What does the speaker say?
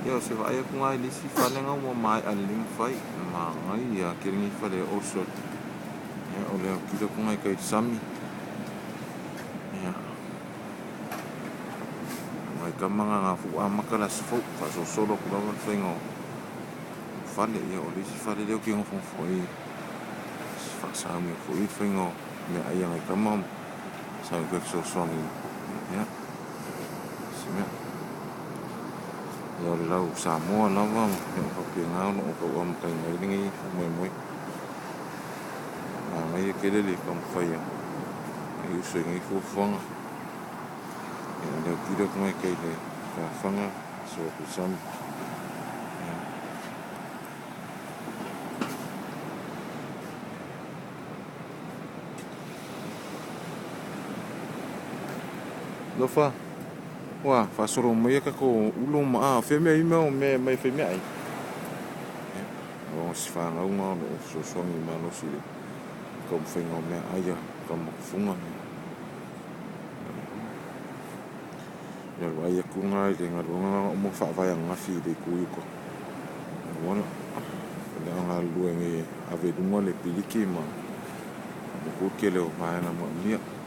Ia o se vaai atu lena i le isi fale lena ua maea lelei ona fai. Manaia tele lenei fale Orchard. Ia o le autilo atu lena i tai i le sami. Ia o nai tama na na foi ua amata le aso fou, faasolosolo atu lava le faiga o fale. Ia o le isi fale lea ou te nofonofo ai e faasauni atu foi le faiga o meaai a nai tama ma sauni atu ai e fesoasoani ia se mea. Ia o le lau Samoa lava ma mea uma faapena o lo o tau amataina ai lenei faamoemoe. Manaia tele le taumafai a nai uso i nei fuafuaga. Ia o le autilo atu lena i tai i le feafaga sosoo atu i le sami. Ia. Lofa, ua faasolo mai tatou ulo ma a, fea mea i mea o mea e aumai e fai meaai? Ia, o si fanau na o lo o fesoasoani malosi i le taumafaiga o meaai a tama tufuga. Ia, o le vaai atu lena i le galuega lena na uma ona faavae ananafi i le itu i uta i le auala. O lea o le a galulue nei e ave i luga le piliki ma le tele o vaega manaomia.